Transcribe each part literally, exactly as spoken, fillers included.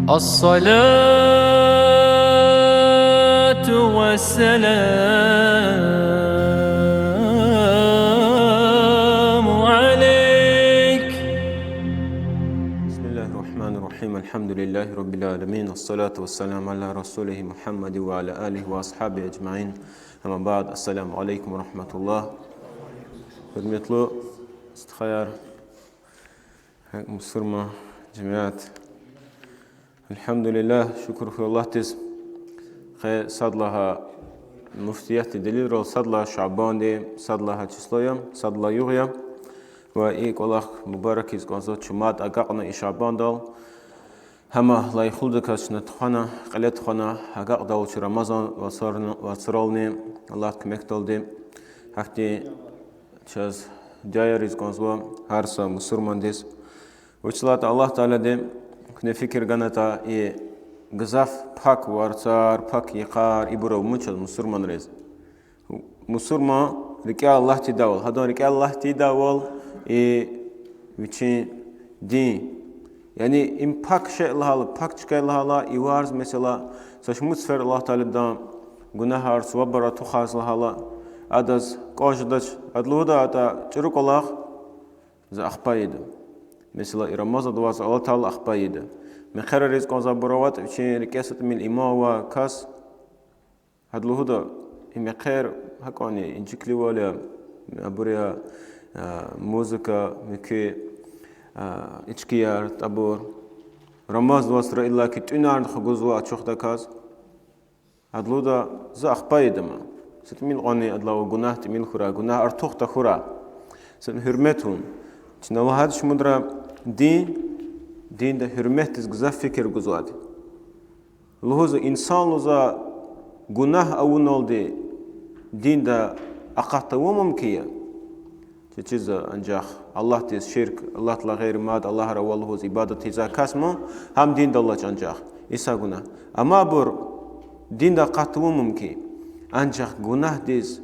الصلاة والسلام عليك. بسم الله الرحمن الرحيم. الحمد لله رب العالمين. الصلاة والسلام على رسوله محمد وعلى آله وأصحابه أجمعين. أما بعد. السلام عليكم ورحمة الله. Гьуьрметлу стхаяр, мусурман жемят. Альгьамдулиллагь, шукур хьуй Аллагьдиз. Къе сад лагьай муфтиятдин делилрал сад лагьай Шабандин сад лагьай число я, сад лагьай югъ я. Ва и кӀвалах мубарак ийиз кӀанзава, чун мад агакьна и Шабандал. Гьам лайихлудаказ чна тухвана, кьиле тухвана, агакьдайвал чи Рамазан вацран-, вацрални, Аллагьдин куьмекдалди. Гьахьтин чаз дуьаяр ийиз кӀанзава гьар са мусурмандиз. Вучиз лагьайтӀа Аллагь Таалади, куьне фикир ганатӀа, и гзаф пак варцар, пак йикъар ибур авун чаз мусурманриз. Мусурман рикӀел Аллагь тийидайвал, гьадан рикӀел Аллагь тийидайвал, и вичин дин. Яни им пак шей лагьайла, пак чка лагьайла, и варз, месела, са шумуд сефер Аллагь Таалади гунагьар, сувабар артухарзава лагьайла, адаз кӀан жедач, ада лугьуда: атӀа чӀуру кӀвалах за ахпа ийида. Месела, и Рамазан вацра Аллагь Таала ахпа ийида. Мехъерар ийиз кӀанзавайбур аватӀа, вичин рикӀе са тӀимил иман авай кас, ада лугьуда: и мехъер гьакӀани инжиклувал я, абур я, а, музыка, муькуь, а, ичкияр, тӀабур. Рамазан вацра иллаки тӀуьнарни хгузва ачухдаказ. Ада лугьуда: за ахпа ийида ман. Са тӀимил кьванни адалай гунагь тӀимил хьурай, гунагь артух тахьурай. Са гьуьрмет авун. Чна лагьайди шумудра, дин, динда гьуьрметдиз гзаф фикир гузвайди. Лугьузва, инсан, лугьузва, гунагь авуналди динда акъат тавун мумкин я. Чиз-чиза анжах Аллагьдиз ширк, Аллагьдилай гъейри мад аллагьар ава лугьуз ибадат ийизвай кас ман, гьам диндал алач анжах. Иса гунагь. Амма абур динда акъат тавун мумкин. Анжах гунагьдиз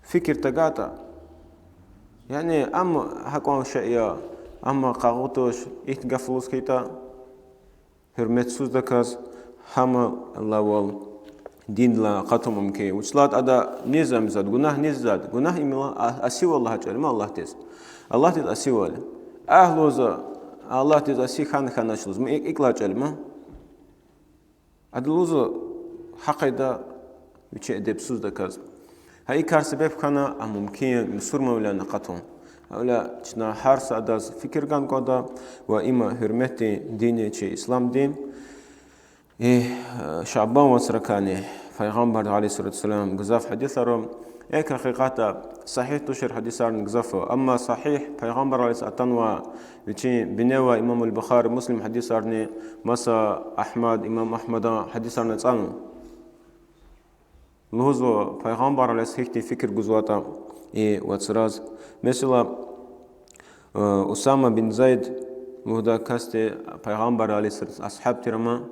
фикир тагайтӀа, яни ам гьакӀан шей я, ам къагъу туш, ихьтин гаф лугьуз хьайитӀа, гьуьрметсуздаказ гьам алайвал диндилай акъатун мумкин. Вучиз лагьайтӀа ада низ амзад, гунагь низ ийизвайди? Гунагь им я а-, асивал лагьай чӀал я Аллагьдиз. Аллагьдиз асивал. Агь, лугьузва, Аллагьдиз аси хьана-хьанач лугьуз, ма икӀ-, икӀ лагьай чӀал я. Ада лугьузва, гьа къайда вичи эдебсуздаказ. Гьа и кар себеб хьана, а мумкин я мусурманвиляй акъатун. Гьавиляй чна гьар са адаз фикир гана кӀанда, ва им гьуьрметдин дин я чи ислам дин. И, э, Шабан вацракайни Пайгъамбар عليه الصلاة والسلام гзаф гьадисар ава. Экв гьакъикъатда сагьигь тушир гьадисарни гзаф ава. Амма сагьигь Пайгъамбар عليه الصلاة атанвай, вичин бине авай имам аль-Бухари, Муслим гьадисарни, маса Агьмад, имам Агьмадан гьадисарни ацӀанва. Лугьузва Пайгъамбар عليه الصلاة гьихьтин фикир гузватӀа и вацраз. Месела, э, Усама бин Зайд лугьудай касди Пайгъамбар عليه الصلاة асгьаб тир ам,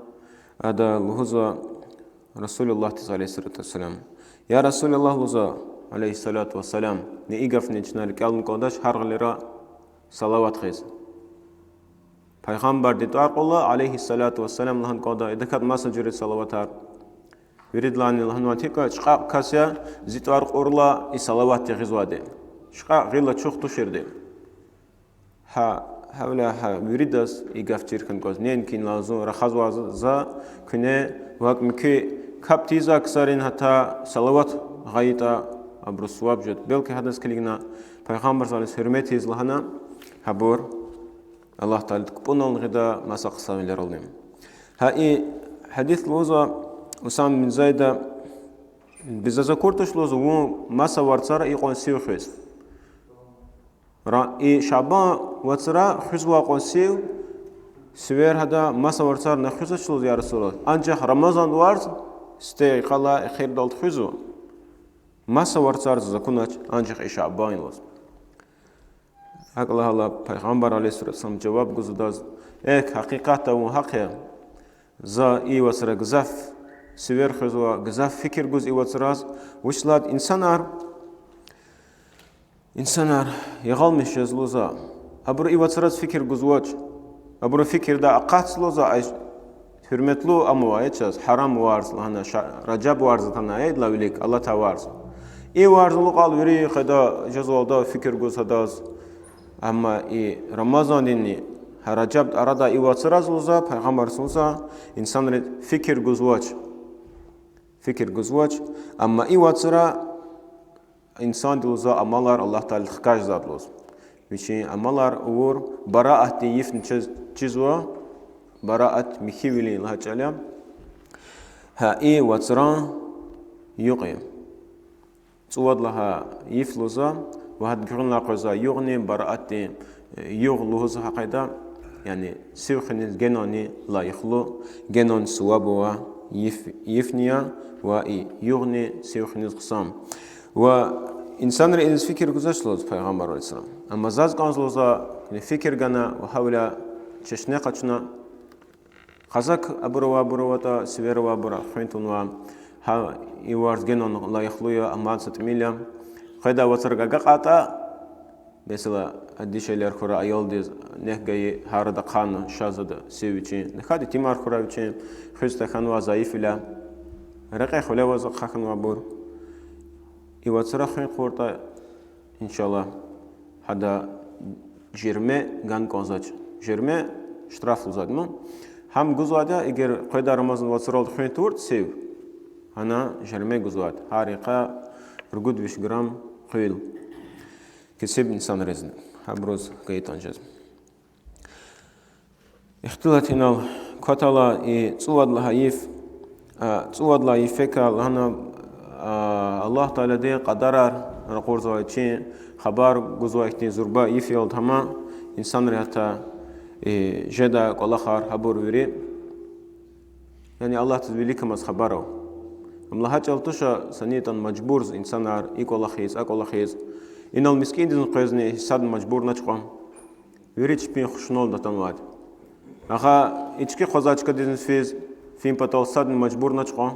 ада лугьузва Расулуллагьдиз عليه الصلاة والسلام: Я Расулуллагь, лугьузва, عليه الصلاة والسلام, ни и гафни чна рикӀел авун кӀандач, гьар гъилера салават гъиз. Пайгъамбардин тӀвар кьурла عليه الصلاة والسلام лагьана кӀанда, идакай маса жуьре салаватар. Виридалайни лагьанвайди гьикӀ я: чкьакь кас я зи тӀвар кьурла и салаватди гъизвайди. Чкьакь гъил ачух туширди. Гьа, гьавиляй гьа виридаз и гаф чир хьана кӀанзава: неинки инал зун рахазвай за куьне, вакӀ муькуь капӀ тийизвай ксарин гьатта салават гъайитӀа, абуруз суваб жеда. Белки гьадаз килигна, Пайгъамбарзал гьуьрмет ийиз лагьана, гьабур Аллагь Таалади кпӀунални гъида, маса хъсанвилерални. Гьа и гьадис лугьузва Усама бин Зайда: бес заз акур туш, лугьузва, вун маса варцара икьван сив хуьз. Ра-, и Шабан вацра хуьзвай кьван сив, сивер гьада маса варцара хуьзвач, лугьуз, я Расулуллагь. Анжах Рамазан варз сифте йикъалай эхирдалди хуьзва. Маса варцара заз акунач, анжах и Шабан, лугьуз. ГьакӀ лагьайла Пайгъамбар عليه الصلاة والسلام жаваб гузва адаз: экв, гьакъикъатда вун гьахъ я. За и вацра гзаф сивер хуьзва, гзаф фикир гуз и вацраз, вучиз лагьайтӀа инсанар, инсанар ягъалмиш жез, лугьузва, абуру и вацраз фикир гузвач. Абурун фикирда акъатзава лугьузва, ай, гьуьрметлу, амма ва я чаз гьарам варз лагьана, ша-, Ражаб варз атана, ай, идалай вилик алатай варз. И варз лукӀал вири къведа жезвалда фикир гуз гьадаз. Амма и Рамазандинни гьа Ражаб арада и вацраз лугьузва, Пайгъамбарза лугьузва, инсанри фикир гузвач. Фикир гузвач, амма и вацра инсанди лугьузва амалар Аллагь Таалади хкажзавайди лугьуз. Вичин амалар авур бараатдин йифни чиз-, чизва, бараат михьивилин лагьай чӀал я. Гьа и вацран югъ я. ЦӀувад лагьай йиф лугьузва, ва гьада гуьгъуьнлай къвезвай югъни бараатдин, э, югъ лугьуз гьа къайда, яни сив хуьниз генани лайихлу, генани суваб авай йиф, йифни я, ва и югъни сив хуьниз хъсан. Ва инсанри иниз фикир гузвач лугьуз Пайгъамбар عليه السلام. Амма заз кӀанзава лугьузва, яни фикир гана ва гьавиляй чешне къачуна, къазак абур авайбур аватӀа, сивер авайбур хуьн тунва, гьа и варз генани лайихлу я, амма са тӀимил я. Къведай вацрак агакьайтӀа, месела, а дишегьлияр хьурай аялдиз, нек гайи, гьа арада ахъайна шаз ада сив вичин. ТахьайтӀа итимар хьурай вичин, хуьз тахьанвай зайифвиляй. Рекье хвелеваз ахъа хьанвайбур. И вацра хуьн хъувуртӀа, إن شاء الله, гьада жерме гана кӀанзавач. Жерме штраф лугьузвайди я. Гьам гузвайди я, эгер къведай Рамазан вацралди хуьн тавуртӀа сив, гьана жерме гузвайди я. Гьар йикъа ругуд виш грамм къуьл. Кесиб инсанризни. Гьабуруз гайитӀани жез. Ихтилат инал кватайла и цӀувад лагьай йиф, а, цӀувад лагьай йифекай лагьана, а, Аллагь Таалади кьадарар ракъурзавай, вичин хабар гузвай ихьтин зурба йиф я лагьана, инсанри гьатта, э, жедай кӀвалахар гьабур вири. Яни Аллагьдиз виликамаз хабар ава. Ам лагьай чӀал туш, са ни ятӀани мажбурзава инсанар и кӀвалах ийиз, а кӀвалах ийиз. Инал мискӀиндизни къвезни садни мажбурнач кьван. Вири чпин хушуналди атанвайди. Агъа, ички хъвазвай чкадизни физ, фин патал садни мажбурнач кьван.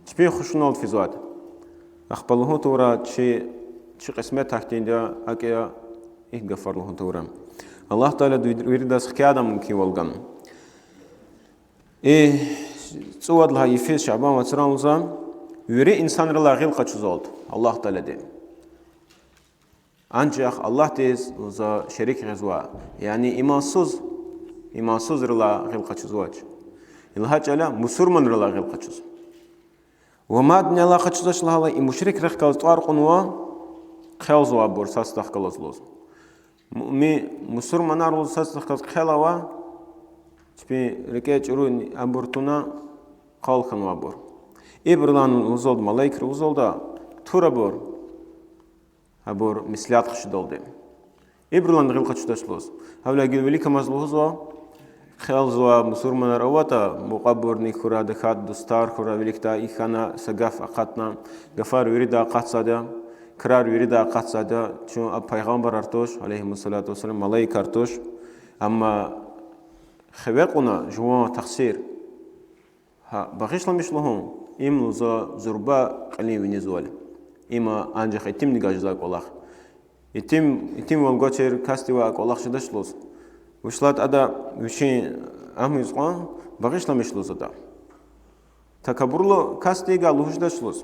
Чпин хушуналди физвайди. Ахпа лугьун тавурай чи, чи кьисмет гьахьтинди я, акӀ я, икӀ гафар лугьун тавурай. Аллагь Таалади вир-, виридаз хкядай мумкинвал гана. И цӀувад лагьай йифиз Шабан вацран лугьузва, вири инсанрилай гъил къачузвалди Аллагь Таалади. Анжах Аллагьдиз лугьузва шерик гъизвай, яни имансуз, имансузрилай гъил къачузвач. И лагьай чӀал я мусурманрилай гъил къачуз. Ва мад нелай къачузвач лагьайла, и мушрикрихъ галаз тӀвар кьунва, хъелзавайбур сад садахъ галаз лугьуз. Муъмин, мусурманар лугьуз сад садахъ галаз хъелава, чпин рикӀе чӀуру абур туна, къал хьанвайбур. Ибурулай лугьузвалда, малаикри лугьузвалда, тур абур. Абур меслят хъжидалди. Ибурулайни гъил къачудач лугьуз. Гьавиляй гила виликамаз лугьузва, хъелзавай мусурманар аватӀа, мукьвабурни хьурай, тахьайтӀа дустар хьурай, виликдай и хьана, са гаф акъатна, гафар вирида акъатзавайди я, крар вирида акъатзавайди я, чун а пайгъамбарар туш, عليهم الصلاة والسلام, малаикар туш. Амма хиве кьуна жуван тахсир, гьа, багъишламиш лугьун, им лугьузва зурба кьилин винизвал. Има анжах итимдивай жезвай кӀвалах. Итим, итимвал гвачир касдивай а кӀвалах жедач лугьуз. Вучиз лагьайтӀа ада вичин агьмуз кьван багъишламиш лугьуз ада. Такабурлу касдивай лугьуз жедач лугьуз.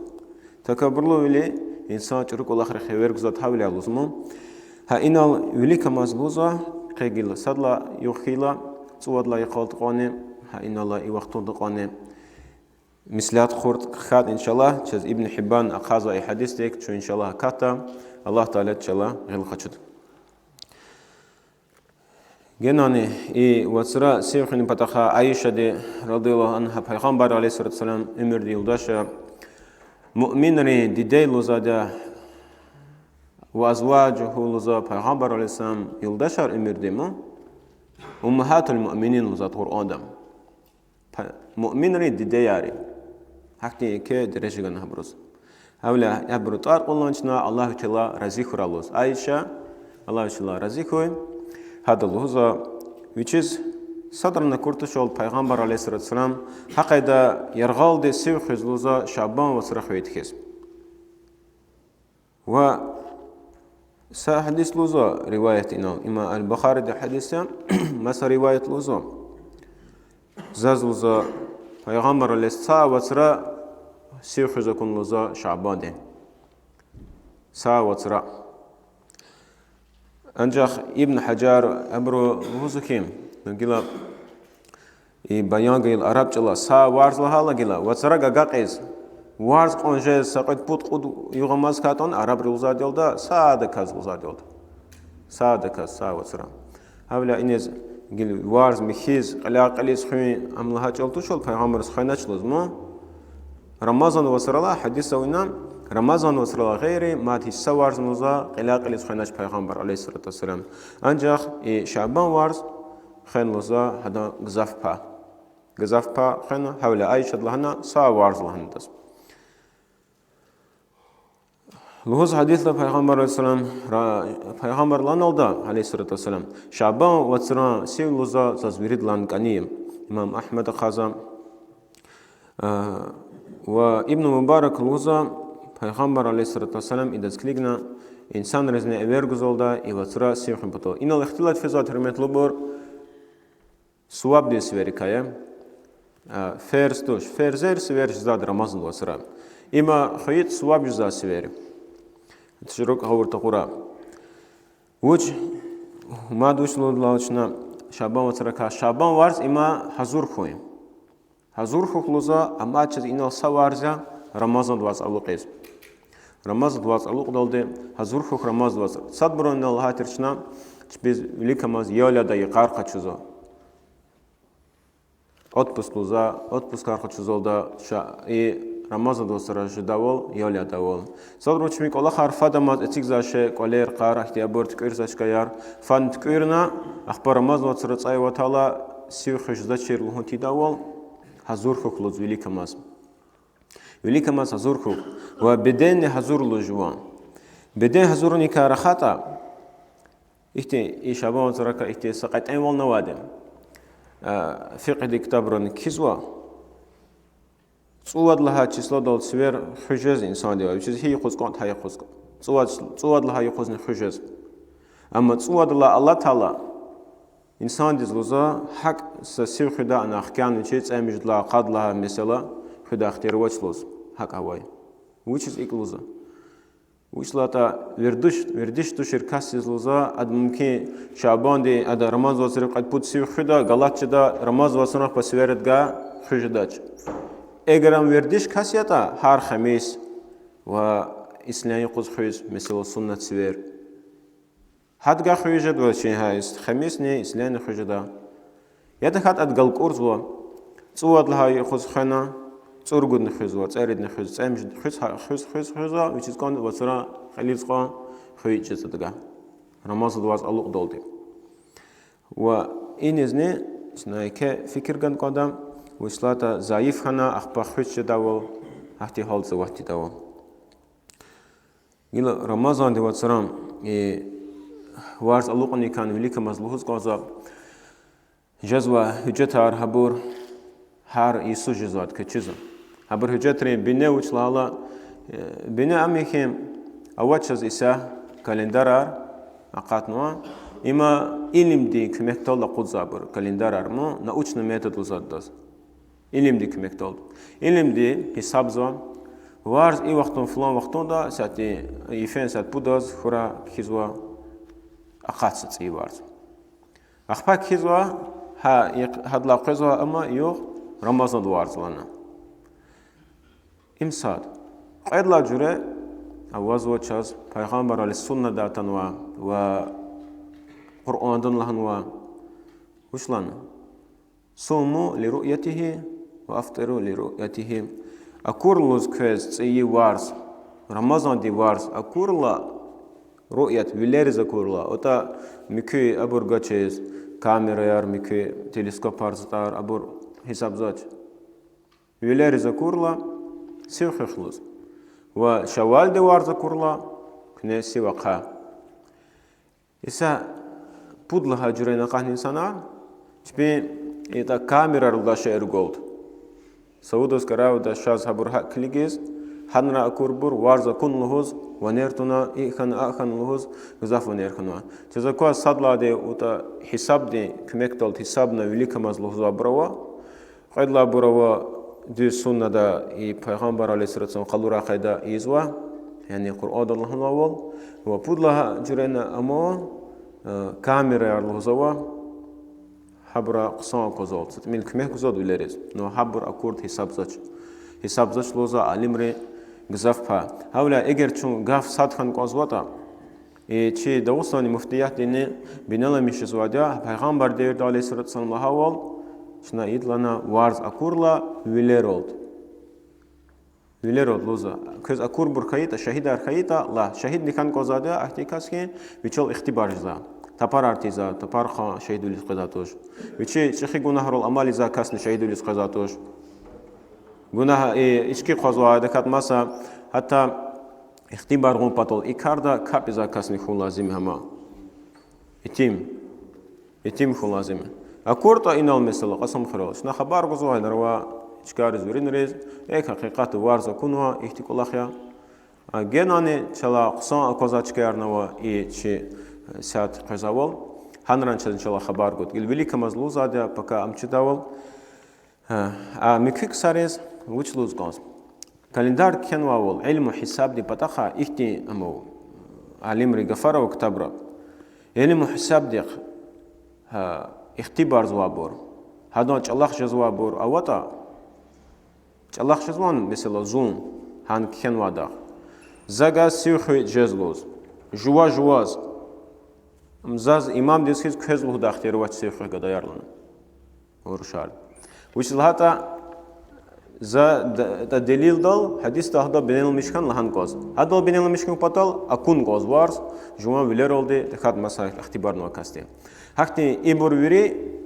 Такабурлувили инсан чӀуру кӀвалахрихъ эвер гузвайди гьавиляй лугьузму. Гьа инал виликамаз лугьузва, къе гила сад лагьай югъ хьайила, цӀувад лагьай йикъалди кьванни, гьа инал и вахтунда кьванни. Меслят хъурт хьайитӀа, إن شاء الله, чаз Ибн Гьиббан ахъайзавай и гьадисдик чун, إن شاء الله, акатда, Аллагь Таалади чалай гъил къачуда. Генани и вацра сив хуьнин патахъай Аишади, رضي الله عنها, Пайгъамбар, عليه الصلاة والسلام, уьмуьрдин юлдаш я, муъминрин дидей лугьузвайди я, وأزواجه лугьузва, Пайгъамбар, عليه السلام, юлдашар уьмуьрдин, أمهات المؤمنين лугьузвайди Къуръанда. Па-, муъминрин дидеяр я. Гьахьтин еке дережа гана гьабуруз. Гьавиляй абуру тӀвар кьунвай чна Аллагь вичелай рази хьурай лугьуз. Аиша, Аллагь вичелай рази хьуй, гьада лугьузва, вичиз садрани акур тушалди Пайгъамбар, عليه الصلاة والسلام, гьа къайда яргъалди сив хуьз лугьузва Шабан вацра хвейиди хьиз. Ва са гьадис лугьузва риваят инал, имам аль-Бухариди гьадис я, Маса риваят лугьузва, заз лугьузва, Пайгъамбар алейгьиссалам са вацра сив хуьз акун лугьузва Шабандин. Са вацра. Анжах Ибн Гьажар, абуру лугьузва хьи, гила и баян гайила араб чӀалал са варз лагьайла гила, вацрак агакьиз, варз кьван жез са кьвед-пуд-кьуд югъ амаз хьайитӀани, арабри лугьузвайди я лда, садаказ лугьузвайди я лда. Садаказ, са вацра. Гьавиляй иниз гила варз михьиз, кьиляй-кьилиз хуьн ам лагьай чӀал тушал, Пайгъамбарзаз хвенач лугьузва. Рамазан вацралай, гьадисда авуна, Рамазан вацралай гъейри мад гьич са варз лугьузва кьиляй-кьилиз хвенач Пайгъамбар, алейгьиссалату вассалам. Анжах и Шабан варз хвена лугьузва гьадан гзаф пай. Гзаф пай хвена, гьавиляй Аишади лагьана, са варз лагьана адаз. Лугьуз гьадисда Пайгъамбар, алейгьиссалам, ра-, Пайгъамбар лагьаналда, алейгьиссалату вассалам, Шабан вацран сив лугьузва заз виридалай кӀани я. Имам Агьмада хъвазва, ва Ибн Мубарак лугьузва, Пайгъамбар, алейгьиссалату вассалам, идаз килигна инсанризни эвер гузвалда и вацра сив хуьн патал. Инал ихтилат физвайди, гьуьрметлубур, сувабдин сиверикай я. Ферз туш, ферзер сивер жезвайди Рамазан вацра. Има хвейитӀа суваб жезвай сивер. Широк гъавурда къура. Вуч, мад вуч лугьудалай чна Шабан вацракай, Шабан варз има гьазур хьун. Гьазур хьухь лугьузва, амма чаз инал са варз я Рамазан вацра алукьиз. Рамазан вацра алукьдалди гьазур хьухь Рамазан вацра. Садбуру инал лагьайтир чна, чпиз виликамаз ял ядай йикъар къачузва. Отпуск лугьузва, отпускар къачузалда ша-, и Рамазан вацра жедайвал, ял ядайвал. Садбуру чпин кӀвалахар фадамаз эцигзавай шей, кӀвалер, йикъар, ихьтин абур, туькӀуьрзавай чкаяр, фана туькӀуьрна, ахпа Рамазан вацра цӀай аватайла сив хуьз жезвачир лугьун тийидайвал, гьазур хьухь лугьуз виликамаз. Виликамаз гьазур хьухь. Ва беденни гьазур лугьуз жува. Беден гьазурникай рахайтӀа, ихьтин и Шабан вацракай ихьтин са кьетӀенвални авайди. Фикьгьдин ктабрани кхьизва, цӀувад лагьай числодал сивер хуьз жез инсандивай, вичиз гьи юкъуз кӀан, гьа юкъуз кӀан. ЦӀувад, цӀувад лагьай юкъузни хуьз жез. Амма цӀувадалай алатайла инсандиз лугьузва гьакӀ са сив хуьдай, ана хкян вичи цӀемуьжуьдалай къад лагьай месела хуьдай ихтияр авач лугьуз. ГьакӀ авай. Вучиз икӀ лугьузва? Вучиз лагьайтӀа вердиш, вердиш тушир касдиз лугьузва, ада мумкин Шабандин, ада Рамазан вацра кьвед-пуд сив хуьда, галат жеда, Рамазан вацра ахпа сивер адгай хуьз жедач. Эгер ам вердиш кас ятӀа, гьар хамис ва ислен юкъуз хуьз, месела, суннат сивер, гьадгай хуьз жеда ва чи гьа ис-, хамисни ислени хуьз жеда. Я тахьайтӀа ада галкӀурзава, цӀувад лагьай юкъуз хвена, цӀуругудни хуьзва, цӀеридни хуьз, цӀемуьжуьд хуьз, гьа-, хуьз, хуьз, хуьзва, вичиз кӀан вацра кьилиз кьван хуьй жез адгай, Рамазан вацра алукьдалди. Ва инизни чна еке фикир гана кӀанда, вучиз лагьайтӀа заиф хьана, ахпа хуьз жедайвал, гьахьтин гьалдиз ават тийидайвал. Гила Рамазандин вацра, э, варз алукьуникай виликамаз лугьуз кӀанзава, жезва гьуьжетар гьабур, гьар йисуз жезвайди квез чизва. Гьабур гьуьжетрин бине вуч лагьайтӀа, э, бине ам я хьи, авач чаз исятда календарар акъатнава, има илимдин куьмекдалди акъудзавайбур календарар, ма научный метод лугьузвайди адаз. Илимдин куьмекдалди. Илимди гьисабзава, варз и вахтунда, флан вахтунда, сятдин, йифен сят пудаз хьурай кхьизва, акъатзава цӀийи варз. Ахпа кхьизва, гьа, и, гьадалай къвезва ама югъ Рамазан варз лагьана. Им сад. Кьвед лагьай жуьре авазва чаз Пайгъамбаралди суннадай атанвай ва Къуръанда лагьанвай. Вуч лагьана? صوموا لرؤيته وأفطروا لرؤيته. Акур лугьуз квез цӀийи варз, Рамазандин варз акурла, руъят, вилериз акурла, атӀа муькуь абур гачиз, камераяр, муькуь телескопар, затӀар, абур гьисабзавач. Вилериз акурла, сив хуьх лугьуз. Ва Шаввалдин варз акурла, куьне сив ахъа. Исятда пуд лагьай жуьрена акъатна инсанар, чпин итӀа камерар лугьудай шейэр гвалда. Савудаз, кӀаравдаз, шаз гьабур гьакӀ килигиз, гьанра акурбур варз акун лугьуз, Ванер туна, и хьана, а хьана лугьуз, гзаф ванер хьанва. Чаз акваз сад лагьайди ятӀа гьисабдин куьмекдалди гьисабна виликамаз лугьузвайбур ава. Кьвед лагьайбур ава дуьз суннада, и Пайгъамбар عليه الصلاة والسلام къалурай къайдада ийизва, яни Къуръанда лагьанвайвал. Ва пуд лагьай жуьрена ама, э, камераяр лугьузва, гьабура хъсан аквазвал, са тӀимил куьмек гузвайди вилериз. Ну, гьабур акурди гьисабзавач. Гьисабзавач лугьузва алимри гзаф пай. Гьавиляй эгер чун гаф сад хьана кӀанзаватӀа, и чи Дагъустандин муфтиятдини бинеламиш жезвайди я, Пайгъамбардин девирда عليه الصلاة والسلام лагьайвал, чна ийидлана варз акурла вилералди. Вилералди лугьузва. Квез акурбур хьайитӀа, шагьидар хьайитӀа, лагь. Шагьидни хьана кӀанзавайди я ахьтин кас хьи, вичел ихтибар жезва. Тапарар тийизвай, тапархъан шагьидвилиз къвезвай туш. Вичи чӀехи гунагьрал амал ийизвай касни шагьидвилиз къвезвай туш. Гунагь, и, ички хъвазвай, адакай маса, гьатта ихтибар гъун патал и карда капӀ ийизвай касни хьун лазим я гьама. Итим. Итим хьун лазим я. АкуртӀа инал месела, кьасум хуьрел. Чна хабар гузвай, инал ава и чкайриз, виринриз, э, гьакъикъатда варз акунва, ихьтин кӀвалах я. А генани чалай хъсан аквазвай чкаярни ава и чи, э, сят къвезвайвал. Гьанрани чаз иншаллагь хабар гуда. Гила виликамаз лугьузвайди я, пака ам чидайвал. Гьа, а муькуь ксариз вуч лугьуз кӀанз? Календарь кхьенвайвал, илму гьисабдин патахъай ихьтин, амма, алимрин гафар ава ктабра. Илму гьисабдихъ, гьа, ихтибарзавайбур, гьадан чӀалахъ жезвайбур аватӀа, чӀалахъ жезвани, месела, зун, гьана кхьенвайдахъ, за газ сив хуьн жез лугьуз, жува-жуваз, ам заз имамдиз хьиз квез лугьудай ихтияр авач сив хуьх гадаяр лагьана. Урушар. Вучиз лагьайтӀа, за д-, да делилдал, гьадисдал гьадал бинеламиш хьана лагьана кӀанз. Гьадал бинеламиш хьун патал акун кӀанз варз, жуван вилералди, тахьайтӀа маса ихтибарнавай касди. Гьахьтин ибур вири,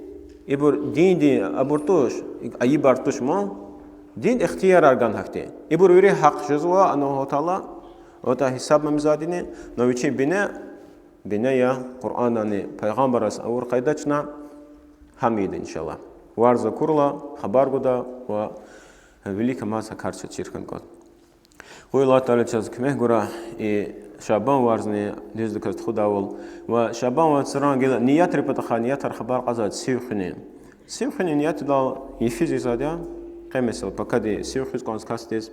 ибур диндин абур туш, айибар туш ман, динда ихтиярар гана гьахьтин. Ибур вири гьахъ жезва, ана Аллагьу Таала, ватӀа гьисаб мамизадини, но вичин бине, бине я Къуръандани пайгъамбараз авур къайдада чна гьам ийида, иншаллагь. Варз акурла, хабар гуда ва виликамаз гьа кар чаз чир хьана кӀанда. Къуй Аллагьу Таала чаз куьмек гурай, и Шабан варзни дуьздаказ тухудайвал. Ва Шабан вацран гила ниятри патахъай, ниятар хабар кьазвайди сив хуьнин. Сив хуьнин ниятдал йифиз ийизвайди я, къе месела пакади сив хуьз кӀанз касдиз.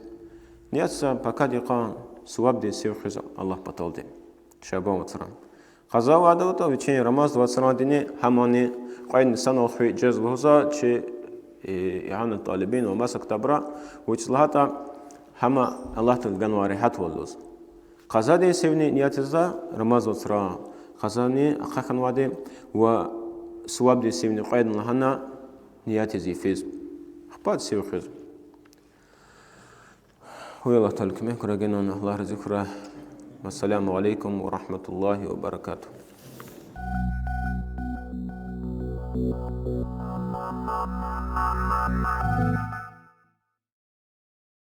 Ниятзава пакади йикъан сувабди сив хуьз Аллагь паталди. Шабан вацран. Къазавайди ятӀа вичин Рамазан вацрандини гьамани кьведни санал хуьн жез лугьузва чи, э, Ианат ТӀалибин ва маса ктабра, вучиз лагьайтӀа гьама Аллагьдал ганвай регьятвал лугьуз. Къазадин сивни ниятзава Рамазан вацран, къазани ахъа хьанвайди ва сувабдин сивни кьведни лагьана ниятиз йифиз. Ахпа сив хуьз. Къуй Аллагьу Таала куьмек гурай генани, Аллагь рази хьурай. Вассаламу алейкум ва рахматуллагьи ва баракатугь.